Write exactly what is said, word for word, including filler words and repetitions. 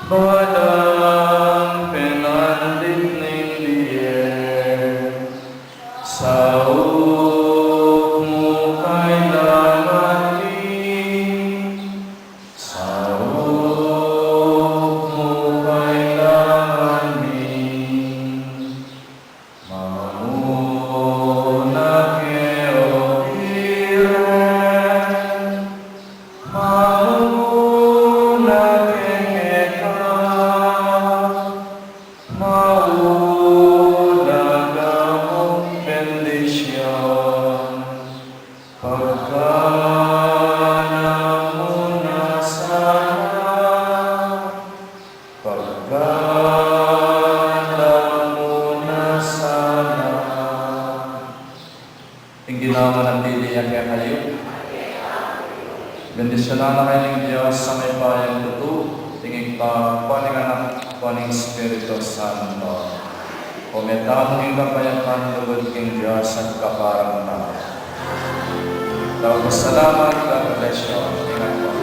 Badang penandit ning bie, sauk mu kailangan mi, sauk mu kailangan mi. Manguna ke, O Bire, manguna ke keka, manguna ka mung bendisyun, pagkalub mu na sana. Pagkalub mu na sana. Ing Ginu manatili ya kekayu. Bendisyunan na kayu ning Dios a mayupayang tutu, ing Ibpa, ing Anak, ing Espiritu Santo. O, mete tamu king kapayapan lugud king Dios at kaparang tau. Tau pasalamat. God bless you. Ingat po.